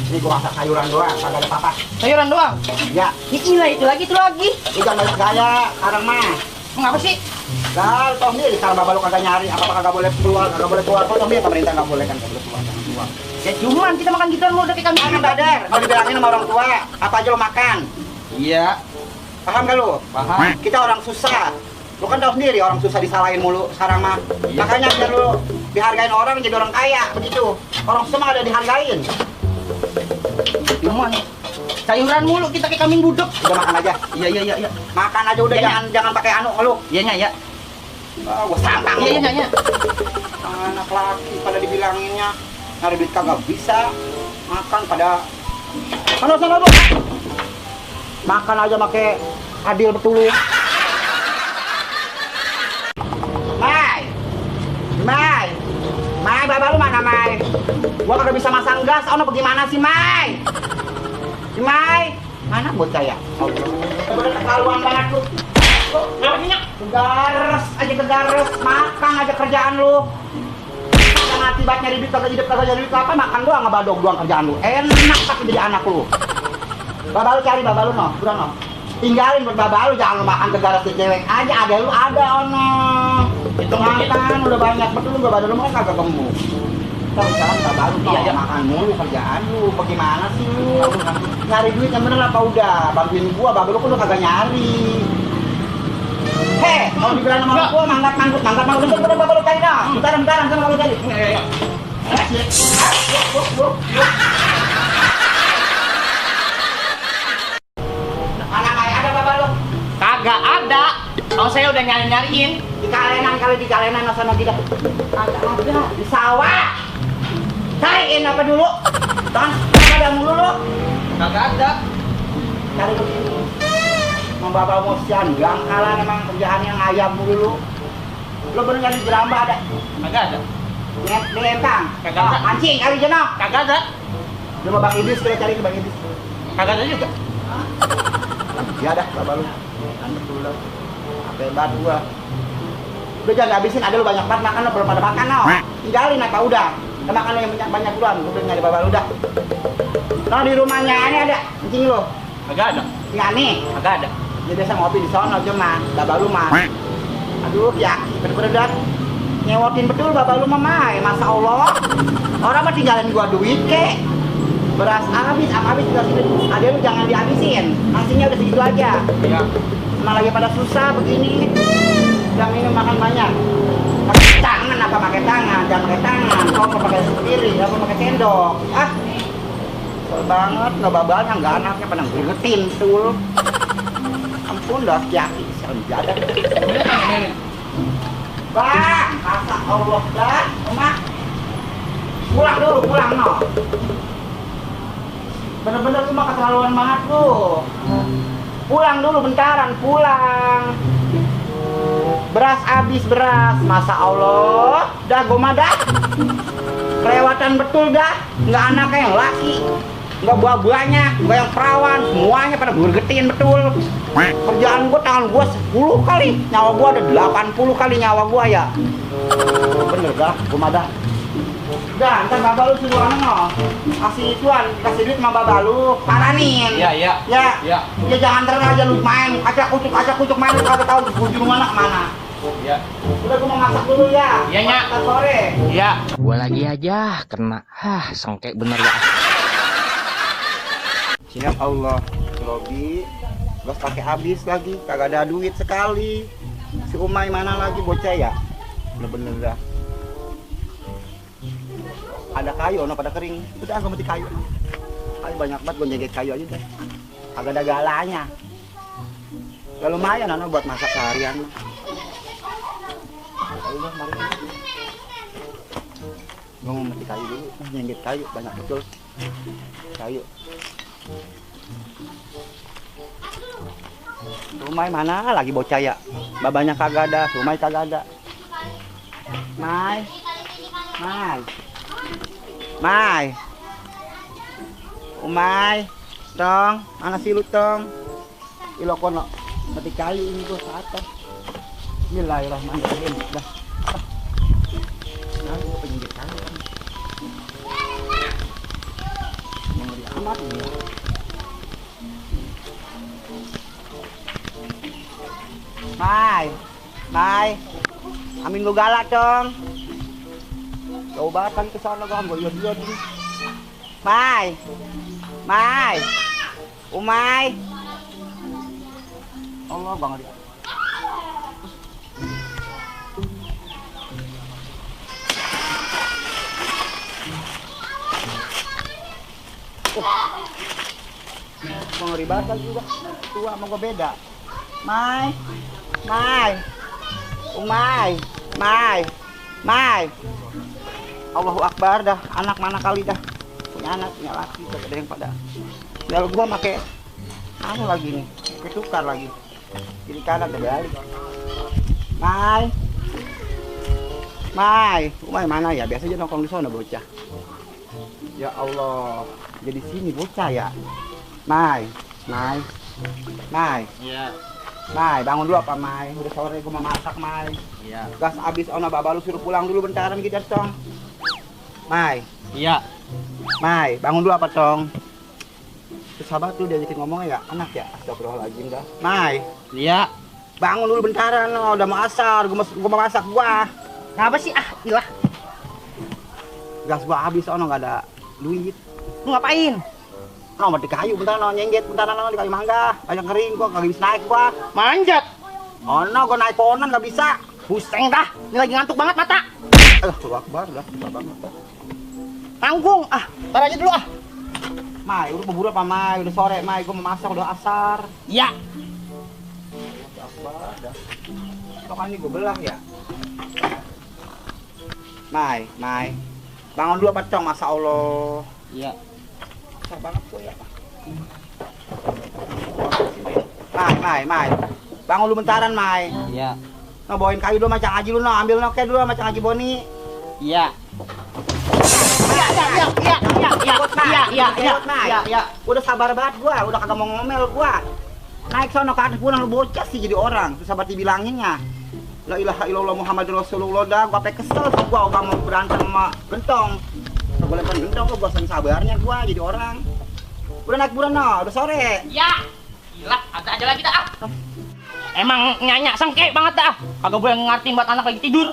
Ini gua masak sayuran doang, kagak ada apa-apa. Sayuran doang? Ya. Gila itu lagi. Lu jangan banyak gaya, sekarang mah. Mengapa sih? Gal, toh nih kalau bapak lu kagak nyari, apa kagak boleh keluar, kagak boleh keluar. Toh nih pemerintah nggak boleh kan, kagak boleh keluar, jangan keluar. Ya cuman kita makan gituan lu udah kayak kambing. Jangan badar, kalau dibilangin sama orang tua, apa aja lu makan. Iya. Paham gak lu? Paham. Kita orang susah. Lu kan tahu sendiri orang susah disalahin mulu sekarang mah. Iya. Makanya biar lu dihargain orang jadi orang kaya begitu. Orang semua ada dihargain. Cuman sayuran mulu kita kayak kambing budek. Udah makan aja. Iya. Makan aja udah, Iya, jangan pakai anu lu. Iya ya. Ah, gua santang. Iya. Anak laki pada dibilanginnya nyari duit kagak bisa. Makan pada sana lu. Makan aja pakai adil betul lu. Mai, bapak lu mana, Mai? Gua kagak bisa masang gas, ono bagaimana sih, Mai? Si Mai, mana bocah ya? Udah keterlaluan banget lu. Kegares, makan aja kerjaan lu. Jangan mati banget nyari duit, kagak hidup, kagak jadi duit apa, makan doang, ngebadog doang kerjaan lu. Enak tapi jadi anak lu. Bapak lu cari, bapak lu no, udah no. Tinggalin buat bapak lu, jangan lu makan kegares ke cewek aja, ada lu ada ono. Itu makan udah banyak betul lu, bapak lu mah kagak gemuk. Terus sekarang bapak lu iya, makan mulu kerjaan lu, bagaimana sih lu? Nyari duit yang bener apa udah? Bantuin gua, bapak lu kan udah kagak nyari. Heh, kalau dibilang sama gua mangkat, bentar bapak lu cari dah. Bentaran, sana bapak lu cari. Iya. Kagak ada. Oh saya udah nyariin. Di kalenan sana tidak. Kagak ada di sawah. Cariin apa dulu? Kan ada mulu lu. Kagak ada. Cari dulu. Mau bapak mau sian, kalah emang kerjaan yang ayam mulu. Lu bener nyari jeramba ada? Kagak ada. Di lempang. Kagak ada. Mancing kali jenok. Kagak ada. Lu mau Bang Idris kita cari ke Bang Idris. Kagak ada juga. Ya dah, bapak lu. Betul lah. Apa hebat gua. Udah jangan habisin, ada lu banyak banget makan lu, belum pada makan no. Tinggalin apa udah. Kita makan lu yang banyak duluan, udah nyari bapak lu dah. Nah di rumahnya ini ada kencing lu. Kagak ada. Tinggal nih. Kagak ada. Dia biasa ngopi di sono cuma bapak lu mah. Aduh ya, bener-bener dah. Nyewotin betul bapak lu mah, Mai. Masya Allah. Orang mah tinggalin gua duit kek. Beras habis juga segitu. Ada lu jangan dihabisin. Nasinya udah segitu aja. Iya. Emang lagi pada susah begini. Yang ini makan banyak. Pakai tangan apa pakai tangan? Jangan pakai tangan. Kok pakai sendiri? Apa pakai sendok? Ah, kesel banget. Nggak babalnya, nggak anaknya pada gregetin tuh. Ampun dah, yaki. Serem jadat. Bang, masa Allah dah, emak. Pulang dulu, pulang no. Bener-bener cuma keterlaluan banget lu. Pulang dulu bentaran, pulang. Beras habis beras, masa Allah. Dah gua dah. Kelewatan betul dah. Nggak anaknya yang laki, nggak buah-buahnya, nggak yang perawan, semuanya pada gergetin betul. Kerjaan gua tangan gua 10 kali, nyawa gua ada 80 kali nyawa gua ya. Bener dah, gua dah. Dah, ntar bapak lu suruh ano, kasih tuan, kasih duit sama bapak lu, paranin. Iya. Ya jangan terus aja lu main, acak kucuk main, lu kagak tahu ujung mana kemana. Iya. Udah gua mau masak dulu ya. Iya, Nya. Ntar sore. Iya. Gua lagi aja kena. Sengkek bener ya. Ya Allah, lobby, gas pakai habis lagi, kagak ada duit sekali. Si Umay mana lagi bocah ya? Bener-bener dah. Ada kayu, no pada kering. Udah nggak mesti kayu. Kayu banyak banget, gue nyegek kayu aja deh. Kagak ada galanya. Ya lumayan, no, buat masak seharian. Udah, mari. Gue mau mesti kayu dulu, nyegek kayu banyak betul. Kayu. Rumai mana lagi bocah ya? Babanya kagak ada, rumai kagak ada. Mai. Umay. Tong, mana sih lu tong? Ilokono. Mati kayu ini gua ke atas. Bismillahirrahmanirrahim. Dah. Nah, gua pengen kayu kan. Mau amat dia. Mai, amin lu galak dong. Jauh banget kan ke sana kan, gue lihat nih. Mai, Umay. Allah banget. Ngeri banget juga. Tua sama gue beda. Mai, Umay. Allahu Akbar dah. Anak mana kali dah. Punya anak, punya laki. Ada yang pada. Lalu gua pakai anu lagi nih. Pakai tukar lagi. Kiri kanan terbalik. Umay mana ya? Biasanya nongkrong di sana bocah. Ya Allah. Jadi sini bocah ya. Mai. Iya. Mai, bangun dulu apa Mai? Udah sore gua mau masak Mai. Iya. Gas abis ona baba lu suruh pulang dulu bentaran gitu Tong. Mai, Iya. bangun dulu apa Tong? Terus sahabat tuh diajakin ngomongnya ya, anak ya. Astagfirullahaladzim dah. Mai, Iya. bangun dulu bentaran lo, udah mau asar, gua mau masak gua. Kenapa sih? Ah, ilah. Gas gua habis ono nggak ada duit. Lu ngapain? No, di kayu bentar no, nyengget bentar no, di kayu mangga. Banyak kering gua kagak bisa naik gua. Manjat. Ono gua naik pohonan nggak bisa. Pusing dah. Ini lagi ngantuk banget mata. Allahu Akbar dah, banget dah. Tanggung. Ah, tar aja dulu ah. Mai, udah bubur apa Mai? Udah sore Mai, gua mau masak udah asar. Iya. Akbar dah. Kok ini gua belah ya? Mai. Bangun dulu apa Cong, masa Allah. Iya. Besar banget gua ya. Mai. Bangun lu bentaran, Mai. Iya. No, bawain kayu dulu macam Haji lu, no. Ambil no, dulu macam Haji Boni. Iya. Iya. Udah sabar banget gua, udah kagak mau ngomel gua. Naik sono ke atas pulang lu bocah sih jadi orang. Terus sabar dibilanginnya. La ilaha illallah Muhammadur Rasulullah dah. Gua sampai kesel sih gua mau berantem sama Gentong. Gua lempar Gentong gua saking sabarnya gua jadi orang. Udah naik bulan no, udah sore. Ya. Gila, ada aja lagi dah ah. Emang nyanyak sengke banget dah. Kagak boleh ngertiin buat anak lagi tidur.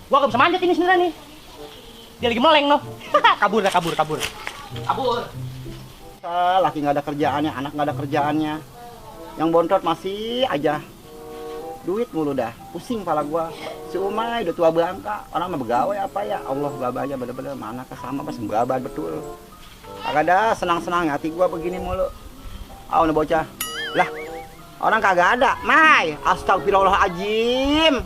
Gua gak bisa manjat ini sebenarnya nih. Dia lagi meleng noh. kabur. Laki nggak ada kerjaannya, anak nggak ada kerjaannya. Yang bontot masih aja duit mulu dah. Pusing kepala gua. Si Umay udah tua bangka, orang mah begawe apa ya? Allah babanya bener-bener mana kesama pas babah betul. Kagak ada senang-senang hati gua begini mulu. Udah bocah. Lah, orang kagak ada. Mai, astagfirullahaladzim.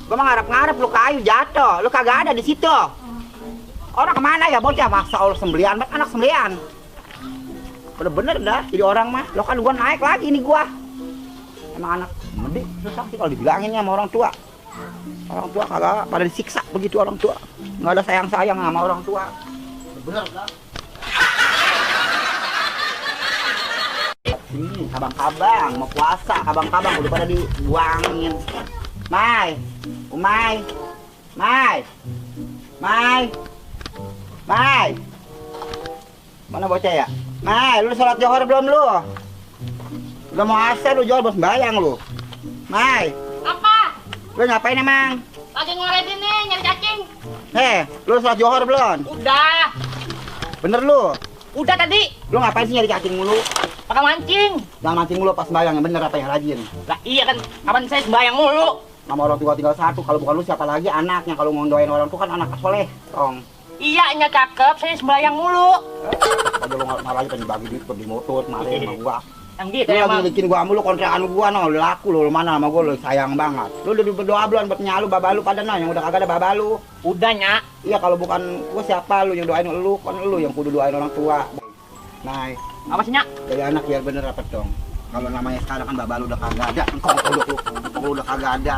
Gua mah ngarep-ngarep lu kayu jatuh. Lu kagak ada di situ. Orang kemana ya bocah? Masa Allah sembelian, anak sembelian. Bener-bener dah jadi orang mah. Lo kan gua naik lagi nih gua. Emang anak mending susah sih kalau dibilanginnya sama orang tua. Orang tua kagak pada disiksa begitu orang tua. Nggak ada sayang-sayang sama orang tua. Bener dah. Sini kabang-kabang mau puasa, kabang-kabang udah pada dibuangin. Mai, Umay, Mai. Mana bocah ya? Mai, lu sholat Johor belum lu? Udah mau asar lu jual bos bayang lu. Mai, Apa? lu ngapain emang? Lagi ngoretin nih, nyari cacing. Lu sholat Johor belum? Udah. Bener lu? Udah tadi. Lu ngapain sih nyari cacing mulu? Pakai mancing. Jangan mancing mulu pas bayang, yang bener apa yang rajin. Lah iya kan, kapan saya sembahyang mulu. Nama orang tua tinggal satu, kalau bukan lu siapa lagi anaknya. Kalau mau doain orang tua kan anak soleh, Tong. Iya, nya cakep, saya sembahyang mulu. Kalau lu malah aja dibagi duit di motor kemarin sama gua. Yang gitu Lu ya, lagi Bang. bikin gua mulu kontrakan gua no, lu laku lu mana sama gua lu sayang banget. Lu udah berdoa belum buat nyalu babalu pada no, yang udah kagak ada babalu. Udah, Nya. Iya kalau bukan gua siapa lu yang doain lu, kan lu yang kudu doain orang tua. Nah, Apa sih, Nya? dari anak biar bener apa dong. Kalau namanya sekarang kan babalu udah kagak ada, engkau lu udah kagak ada.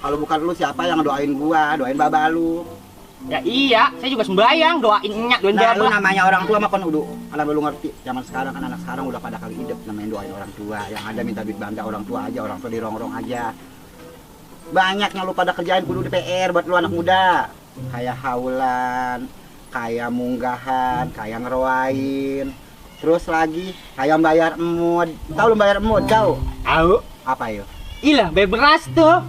Kalau bukan lu siapa yang doain gua, doain babalu. Ya iya, saya juga sembahyang, doain Nya, doain Nah, lu Babah. namanya orang tua mah kan udah, kalau lu ngerti, zaman sekarang kan anak sekarang udah pada kali hidup namanya doain orang tua. Yang ada minta duit banda orang tua aja, orang tua dirongrong aja. Banyaknya lu pada kerjain kudu di PR buat lu anak muda. Kayak haulan, kayak munggahan, kayak ngeroain. Terus lagi kayak bayar emut. Tahu lu bayar emut, tahu? Tahu. Apa yuk? Ilah, beras tuh.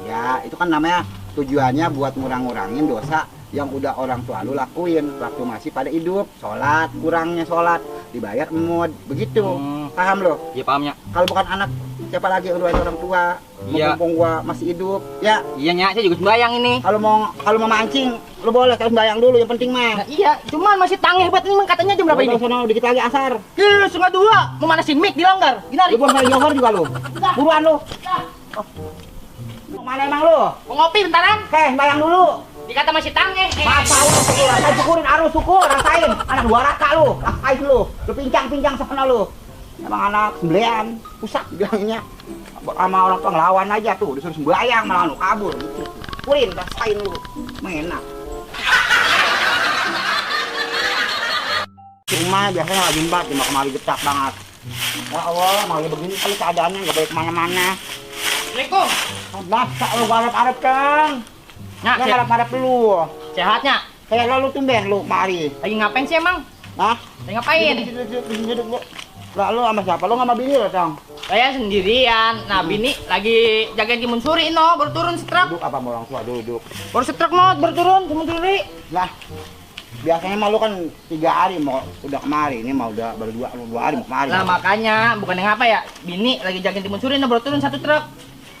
Ya, itu kan namanya tujuannya buat ngurang-ngurangin dosa yang udah orang tua lu lakuin waktu masih pada hidup. Sholat, kurangnya sholat, dibayar emut, begitu. Paham lo? Iya pahamnya. Kalau bukan anak, siapa lagi yang doain orang tua? Iya. Mumpung gua masih hidup, ya. Iya Nyak, saya juga sembayang ini. Kalau mau mancing, lu boleh kalau sembayang dulu, yang penting mah. Nah, iya, cuman masih tangeh buat ini katanya jam berapa ini? Sono dikit lagi asar. Setengah 2. Mau mana si Mik dilanggar? Gini. Lu belum sampai johor juga lu. Buruan lu. Mau mana emang lu? Mau ngopi bentaran? Sembayang dulu. Dikata masih tangeh. Apa lu? Saya syukurin arus syukur, rasain. Anak 2 raka lu, rasain lu. Lu pincang-pincang sana lu. Emang anak sembelian, pusat bilangnya. Sama orang tua ngelawan aja tuh, disuruh sembahyang malah lu kabur gitu. Syukurin, rasain lu. Enak. Rumah biasanya lagi embat, cuma kemari getak banget. Ya Allah, malah begini kali keadaannya nggak baik kemana-mana. Assalamualaikum. Masa lu garap-garap kan? Nyak, Ya garap-garap lu. sehatnya. Kayak lalu tumben lu kemari. Lagi ngapain sih emang? Hah? Lagi ngapain? Duduk lu. Lah lu sama siapa? Lu sama bini lu, Tong? Saya sendirian. Nah, bini lagi jagain Timun Suri no, baru turun setruk. Duduk apa sama orang tua? Duduk. Baru setruk no, baru turun Timun Suri. Lah, biasanya mah lu kan 3 hari mau udah kemari. Ini mah udah baru 2 hari mau kemari. Nah, makanya bukan yang apa ya? Bini lagi jagain Timun Suri no, baru turun 1 truk.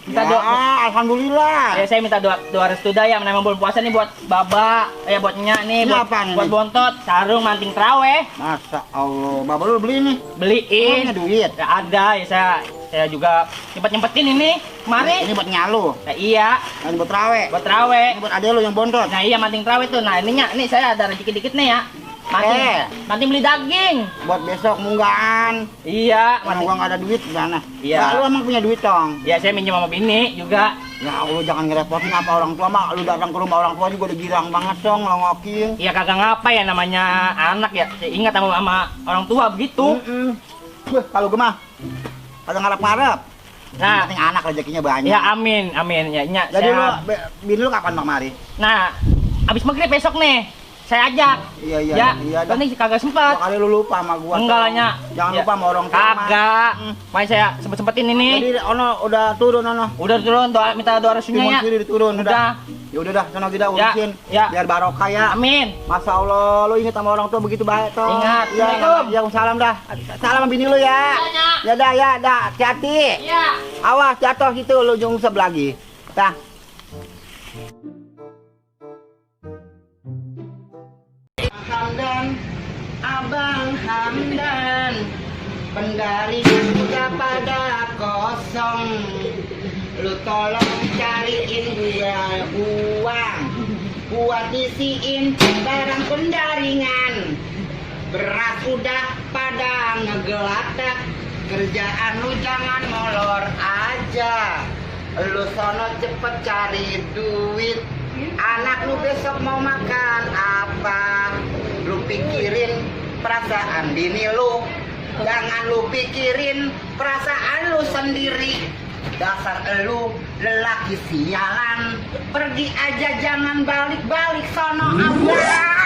Minta Ya, doa. alhamdulillah. Ya, saya minta doa restu dah ya, menambah bulan puasa nih buat Baba, buat Nyak nih, Ini buat, apaan ini? buat Bontot, sarung, manting traweh, Masa Allah, bapak lu beli nih. beliin. Punya duit. Ya ada, ya saya juga nyempet-nyempetin ini kemari. Ini buat nyalu. Nah, iya, Ini buat trawe. buat traweh. Ini buat adek lu yang bontot. Nah iya manting traweh tuh. Nah ininya, nih saya ada rezeki dikit nih ya. Manting beli daging. Buat besok munggahan. Iya, Kalau manting. gua nggak ada duit gimana? Iya. Lah, lu emang punya duit, Tong? Ya saya minjem sama bini juga. Ya Allah, jangan ngerepotin apa orang tua mah. Lu datang ke rumah orang tua juga udah girang banget, Tong, ngelongokin. Iya kagak ngapa ya namanya anak ya. Saya ingat sama orang tua begitu. Wah, kalau gue mah kagak ngarep-ngarep. Nah. Yang penting anak rezekinya banyak. Ya amin, amin ya. Nyak, Jadi lu, saya, bini lu kapan mau kemari? nah, abis maghrib besok nih, saya ajak. Iya, iya, Ya, iya, dah. ini kagak sempat. Kali lu lupa sama gua. Enggak lah, Tong. Nyak. Jangan Ya. lupa sama orang tua. mah. Kagak. Makanya saya sempet-sempetin ini. Jadi ono udah turun ono. Udah turun, minta doa restunya Timun ya. Suri diturun udah. Udah. Ya udah dah, sono kita Ya, urusin. ya. Biar barokah ya. Amin. Masya Allah, lu inget sama orang tua begitu baik, Tong. Ingat. Ya, Assalamualaikum. ya, salam dah. Salam sama bini lu ya. Iya, Nyak. Ya dah, ya dah. Hati-hati. Iya. Awas jatuh gitu lu nyungsep lagi. Dah. Hamdan, Abang Hamdan, pendarinya sudah pada kosong. Lu tolong cariin gua uang buat isiin barang pendaringan. Beras udah pada ngegelatak, kerjaan lu jangan molor aja. Lu sono cepet cari duit, anak lu besok mau makan apa? Lu pikirin perasaan bini lu, jangan lu pikirin perasaan lu sendiri. Dasar elu lelaki sialan, pergi aja jangan balik-balik sono abang.